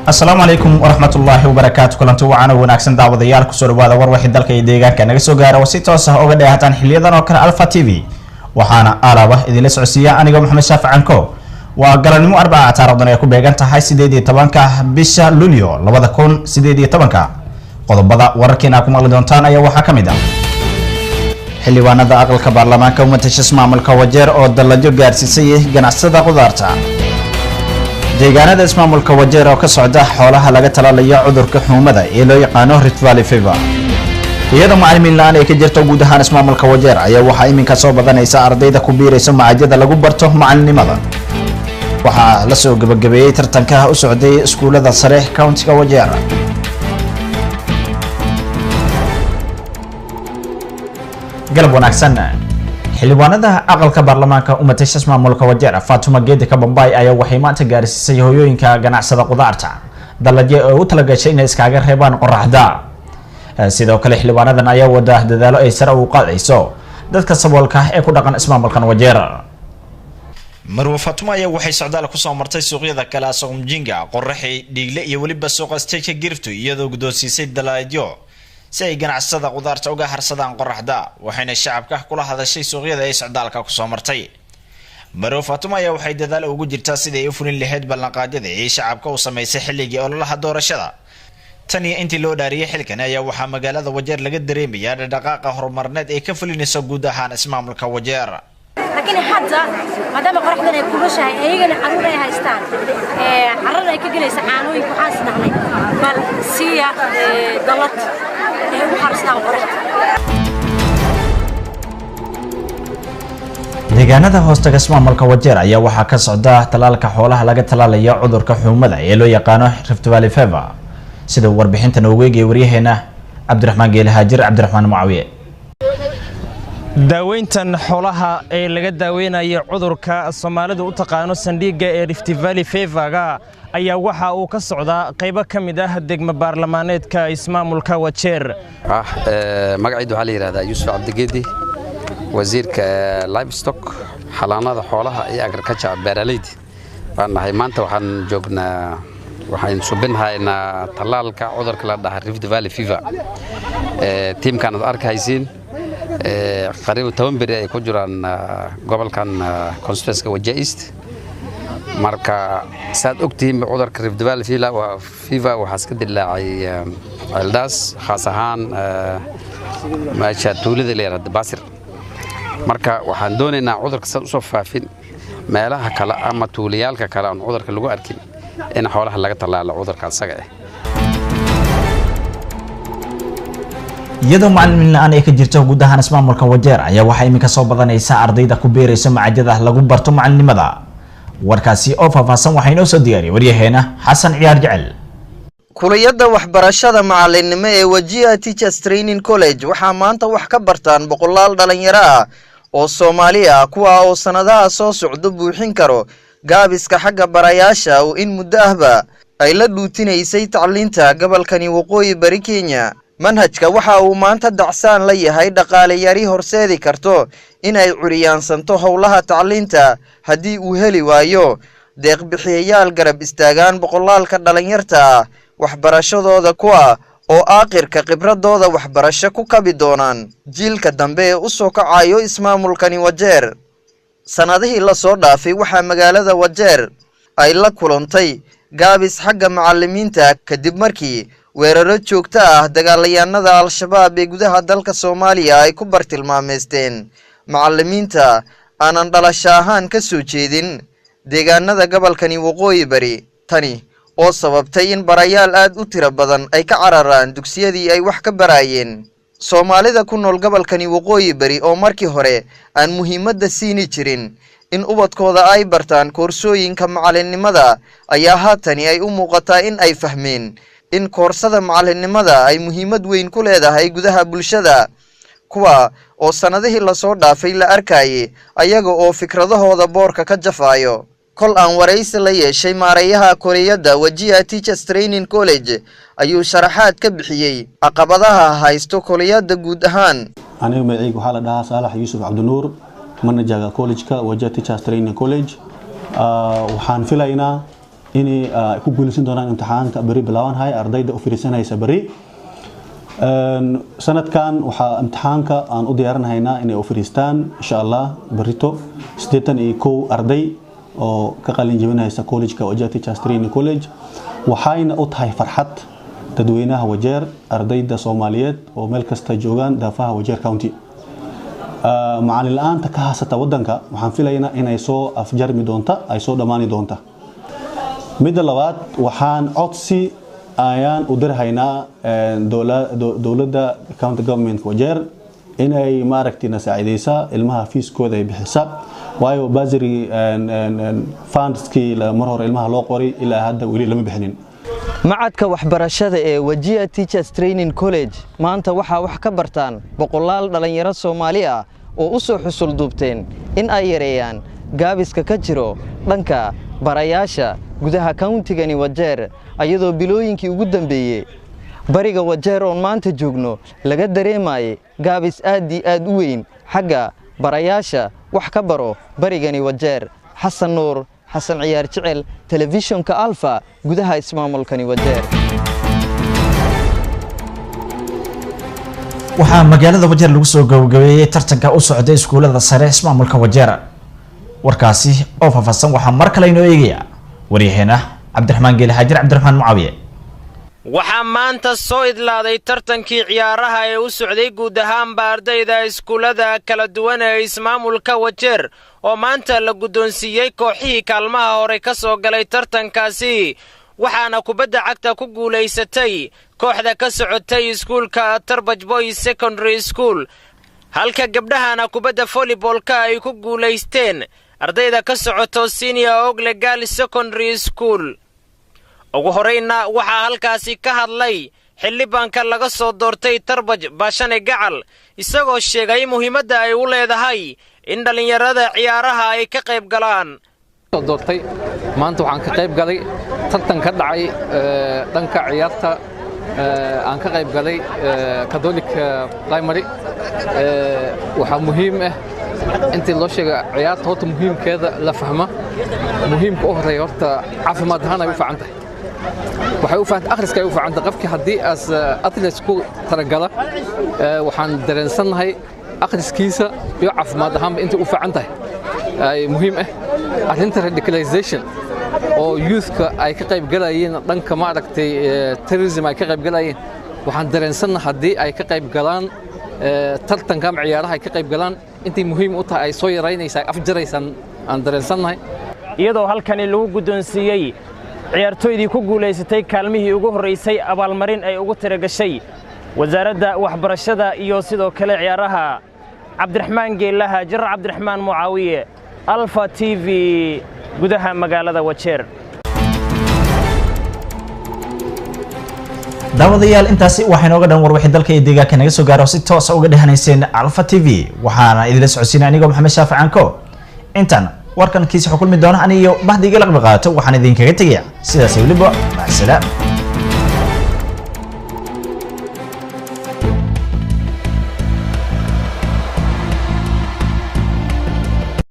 Asalaamu calaykum waraxmatullaahi wabarakaatu. Kulanti wacan oo wanaagsan daawadayaal, kusoo dhawaada war wixii dalka iyo deegaanka naga soo gaara oo si toos ah uga dheehataan xiliyadan oo kale Alfa TV. Waxaana alaaba idinla socodsiiya anigoo Maxamed Shaafi Canko. Waa galabnimo Arbaca, taarikhdan ay ku beegan tahay 18-ka bisha Luulyo 2018-ka. Qodobada wararkiina aad ku maqli doontaan ayaa waxaa ka mid ah xildhibaanada aqalka baarlamaanka umatasha ismaamulka Wajeer oo dalladyo gaarsiisay ganacsada qudaarta deegaanada ismaamulka Wajeer oo ka socda xoolaha laga talaalayo cudurka xuumada ee loo yaqaano Rift Valley fever. Iyadoo macalimiin la-aan ay ka jirto guud ahaan ismaamulka Wajeer ayaa waxaa iminka soo badanaysa ardayda ku biiraysa macadyada lagu barto macalinimada. Waxaa la soo gabagabeeyey tartanka u socday iskuulada sare countiga Wajeer. Galab wanaagsan. Xildhibaanada aqalka baarlamaanka umatasha ismaamulka Wajeer Faatuma Geedi Kabambay ayaa waxay maanta gaarsiisay hooyooyinka ganacsada qudaarta dalladyo ay u talagashay inay iskaga reebaan qoraxda. Sidoo kale xildhibaanadan ayaa wada dadaalo ay sare ugu qaadayso dadka saboolka ee ku dhaqan ismaamulkan Wajeer. Marwo Faatuma ayaa waxay socdaal kusoo martay suuqyada kale Soqmjinga, Qoraxi, Dhiigle iyo weliba suuqa stageka Girifto, iyadoo guddoonsiisay dalladyo si ay ganacsada qudaarta uga harsadaan qoraxda, waxayna shacabka kula hadashay suuqyada ay socdaalka kusoo martay. Marwo Faatuma ayaa waxay dadaal ugu jirtaa sidii ay u fulin lahayd ballanqaadyada ay shacabka u samaysay xilligii ololaha doorashada. Tan iyo intii loo dhaariyay xilkan ayaa waxaa magaalada Wajeer laga dareemayaa dhaqdhaqaaqa horumarneed ay ka fulinayso guud ahaan ismaamulka Wajeer. Laakiin hadda maadaama qoraxdan ay kulushahay, ayagana caruur ay haystaan, carrada ay ka gelaysa caanooyinka, waxaan isdhahnay bal siiya dallad ay ugu xaristaan qoraxda. Deegaanada hoostaga ismaamulka Wajeer ayaa waxaa ka socda talaalka xoolaha laga talaalayo cudurka xuumada ee loo yaqaano Rift Valley fever, sida uu warbixinta noogu eegaya waryaheena Cabdiraxmaan Geele Haajir Cabdiraxmaan Mucaawiye. Daaweyntan xoolaha ee laga daaweynayo cudurka Soomaalidu u taqaano sandhiigga ee Rift Valley fever-ga ayaa waxa uu ka socdaa qaybo ka mid ah degmo baarlamaaneedka ismaamulka Wajeer. Magacaydu waxaa la yidhahdaa Yuusuf Cabdigeedi, wasiirka livestock, xanaanada xoolaha iyo agriculture, beeraleyda baan nahay. Maanta waxaan joognaa, waxaan subinhaynaa tallaalka cudurka la dhaha Rift Valley fever. Tiimkan aad arkaysiin qariiba 10 beri ay ku jiraan gobolkan constituency Wajir East. Marka saad ogtihiin, cudurka Rift Valley fever waxaa iska dilaacay Ceeldaas, khaas ahaan meesha tuulada la yidhahdo Basir. Marka waxaan doonaynaa cudurka saad usoo faafin meelaha kale ama tuulayaalka kale aan cudurka lagu arkin in xoolaha laga tallaalo cudurka asaga ah. Iyadoo macalimiin la-aan ay ka jirto guud ahaan ismaamulka Wajeer ayaa waxaa iminka soo badanaysa ardayda ku biiraysa macadyada lagu barto macalinimada. Warkaasi oo faahfaahsan waxaa inoo soo diyaariyay waryaheena Xasan Ciyaar Jecel. Kuliyadda waxbarashada macalinimo ee Wajir Teachers Training College waxaa maanta wax ka bartaan boqolaal dhalinyaro ah oo Soomaali ah, kuwa oo sannadaha soo socdo buuxin karo gaabiska xagga barayaasha oo in muddo ahba ay la dhuutinaysay tacliinta gobolkani Waqooyi Bari Kenya. Manhajka waxa uu maanta dacsaan la yahay dhaqaale yari horseedi karto in ay curiyaansanto howlaha tacliinta haddii uu heli waayo deeq bixiyayaal garab istaagaan boqolaalka dhalinyarta ah waxbarashadooda, kuwa oo aakhirka khibradooda waxbarasho ku kabi doonaan jiilka dambe ee u soo kacayo ismaamulkani Wajeer. Sannadihii lasoo dhaafay waxaa magaalada Wajeer ay la kulantay gaabis xagga macalimiinta kadib markii weeraro joogto ah dagaalayaanada Al-Shabaab ee gudaha dalka Soomaaliya ay ku bartilmaameysteen macalimiinta aanan dhalasho ahaan ka soo jeedin deegaanada gobolkani Waqooyi Bari, tani oo sababtay in barayaal aad u tiro badan ay ka cararaan dugsiyadii ay wax ka baraayeen. Soomaalida ku nool gobolkani Waqooyi Bari oo markii hore aan muhiimadda siini jirin in ubadkooda ay bartaan koorsooyinka macalinimada ayaa haatani ay u muuqataa in ay fahmeen in koorsada macalinimada ay muhiimad weyn ku leedahay gudaha bulshada, kuwa oo sannadihii lasoo dhaafay la arkayay ayaga oo fikradahooda boorka ka jafaayo. Kol aan waraysi la yeeshay maareeyaha kuliyadda Wajir Teachers Training College ayuu sharaxaad ka bixiyey caqabadaha haysto kuliyadda guud ahaan. Aniga magacayga waxaa la dhahaa Saalax Yuusuf Cabdinuur, managerka collegeka Wajir Teachers Training College. Waxaan filaynaa Inay ku guuleysan doonaan imtixaanka beri bilaabanhaya ardayda u fariisanaysa beri. Sanadkan waxaa imtixaanka aan u diyaarinhaynaa inay u fariistaan, insha Allah, berito 81 arday oo ka qalin jebinaysa collegeka Wajir Teachers Training College. Waxayna u tahay farxad dadweynaha Wajeer, ardayda Soomaaliyeed oo meel kasta joogaan daafaha Wajeer County. Macalin la-aanta ka haysata wadanka waxaan filaynaa inay soo afjarmi doonta, ay soo dhammaani doonta. Midda labaad, waxaan codsi ayaan u dirhaynaa dowladda county government Wajeer inay maaragtay na saacideysa, ilmaha feeskooda ay bixisa, waayo bursary fundskii mar hore ilmaha loo qoray ilaa hadda weli lama bixinin. Macadka waxbarashada ee Wajir Teachers Training College maanta waxaa wax ka bartaan boqolaal dhallinyaro Soomaali ah oo u soo xusul duubteen in ay yareeyaan gaabiska ka jiro dhanka barayaasha gudaha countigani Wajeer, ayadoo bilooyinkii ugu dambeeyey bariga Wajeer oon maanta joogno laga dareemayay gaabis aad iyo aad u weyn xagga barayaasha wax ka baro barigani Wajeer. Xasan Nuur Xasan, Ciyaar Jecel, Telefishinka Alfa, gudaha ismaamulkani Wajeer. Waxaa magaalada Wajeer lagu soo gabagabeeyey tartanka u socday iskuulada sare ismaamulka Wajeer. Warkaasi oo faahfaahsan waxaa mar kale inoo eegaya waryaheena Cabdiraxmaan Geeli Xaajir, Cabdiraxmaan Mucaawiye. Waxaa maanta soo idlaaday tartankii ciyaaraha ee u socday guud ahaanba ardayda iskuullada kala duwan ee ismaamulka Wajeer, oo maanta la guddoonsiiyey kooxihii kaalmaha hore ka soo galay tartankaasi. Waxaana kubadda cagta ku guulaysatay kooxda ka socotay iskuulka Tarbaj Boys Secondary School, halka gabdhahana kubadda volleybolka ay ku guulaysteen ardayda ka socoto Senior Ogle Girls Secondary School. Ugu horraynna waxaa halkaasi ka hadlay xildhibaanka laga soo doortay Tarbaj, Baashane Gacal, isagoo sheegay muhiimadda ay u leedahay in dhallinyarada ciyaaraha ay ka qayb galaan. Doortay maanta waxaan ka qayb galay tartan ka dhacay dhanka ciyaarta, aan ka qayb galay Catholic Primary. Waxaa muhiim ah intii loo sheega ciyaarta horta muhiimkeeda la fahma. Muhiimka u horeeya horta caafimaad ahaan ay u fiican tahay, waxay u fiican akhriska ay u fiican tahay. Qofkii haddii as athletes ku talagala, waxaan dareensannahay akhriskiisa iyo caafimaad ahaanba intay u fiican tahay ay muhiim ah. Arrinta radicalization oo youthka ay ka qayb galayeen dhanka maaragtay terrorism ay ka qayb galayeen, waxaan dareensannahay haddii ay ka qayb galaan tartanka ama ciyaaraha ay ka qayb galaan intay muhiim u tahay, ay soo yaraynaysaa, afjaraysaan aan dareensannahay. Iyadoo halkani lagu guddoonsiiyey ciyaartooydii ku guulaysatay kaalmihii ugu horraysay abaalmarin ay ugu tiragashay wasaaradda waxbarashada iyo sidoo kale ciyaaraha. Cabdiraxmaan Geelaha Jar, Cabdiraxmaan Mucaawiye, Alfa TV, gudaha magaalada Wajeer. Daawadayaal, intaasi waxaa inooga dhan war wixii dalka iyo deegaanka naga soo gaaro, si toosa uga dhehanayseen Alfa TV. Waxaana idinla socodsiinay anigoo Maxamed Shaafic Canko. Intaan warkan kiisa xukulmi doona, aniyo bahda igala qayb qaato, waxaan idinkaga tegaya sidaas weliba macsalaam.